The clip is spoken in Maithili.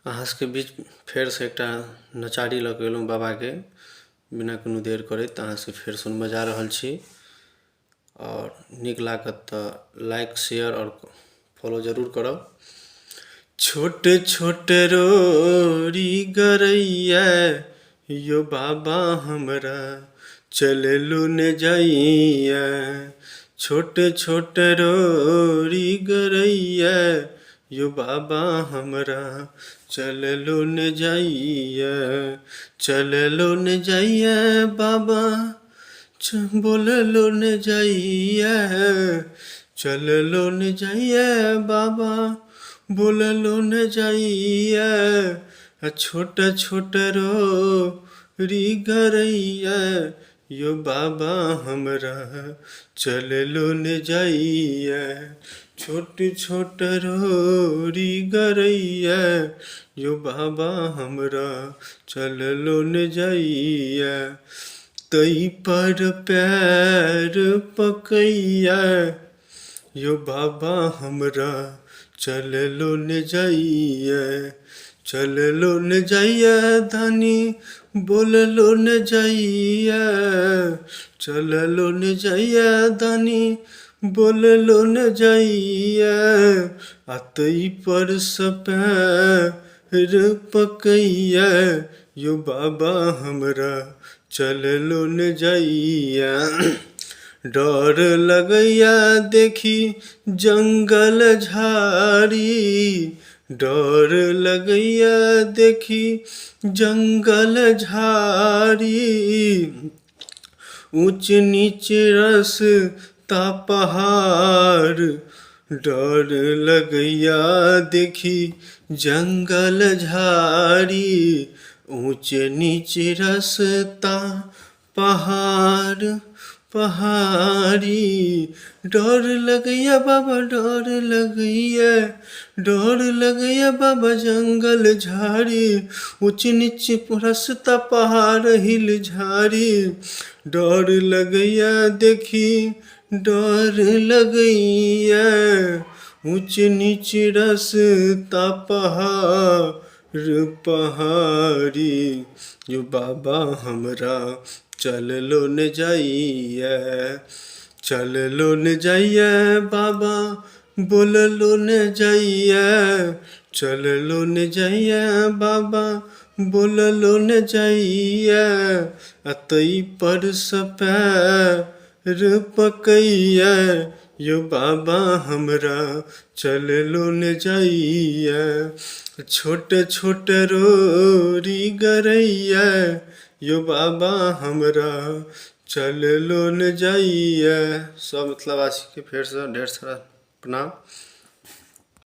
अहाँ सबके बीच फेरसँ एकटा नचारी लऽ कऽ एलहुँ बाबाके बिना कोनो देर करैत अहाँ सबके फेर सुनबऽ जा रहल छी। आओर नीक लागत तऽ लाइक शेयर आओर फॉलो जरूर करब। छोट छोट रोरी गरैया यौ बाबा हमरा चललू ने जाइया, छोट छोट रोरी गरैया यौ बाबा हमरा चललो ने जाइया, चललो ने जाइया बाबा, बोललो ने जाइया, चललो ने जाइया बाबा, बोललो ने जाइया, आ छोट छोट रोरी गरैया यौ बाबा हमरा चललो ने जाइया, छोट छोट रोरी गरैया यौ बाबा हमरा चललो ने जाइया, तै पर पैर पकैया यौ बाबा हमरा चललो ने जाइया, चललो ने जाइया धनी बोललो ने जाइया, चललो ने जाइया धनी बोललो ने जाइया, आ तै पर सँ पैर पकैया यौ बाबा हमरा चललो ने जाइया, डर लगैया देखी जंगल झाड़ी, डर लगैया देखी जंगल झाड़ी, ऊँच नीच रस्ता पहाड़, डर लगैया देखी जंगल झाड़ी, ऊँच नीच रस्ता पहाड़ पहाड़ी, डर लगैया बाबा डर लगैया, डर लगैया बाबा जंगल झाड़ी, ऊँच नीच रस्ता पहाड़ हिल झाड़ी, डर लगैया देखी डर लगैया, ऊँच नीच रस्ता पहाड़ पहाड़ी, यौ बाबा हमरा चललो ने जाइया, चललो ने जाइया बाबा बोललो ने जाइया, चललो ने जाइया बाबा बोललो ने जाइया, आ तै पर सँ पैर पकैया यौ बाबा हमरा चललो ने जाइया, छोट छोट रोरी गरैया यौ बाबा हमरा चललो ने जाइया। सब मिथिलावासीके फेरसँ ढेर सारा प्रणाम।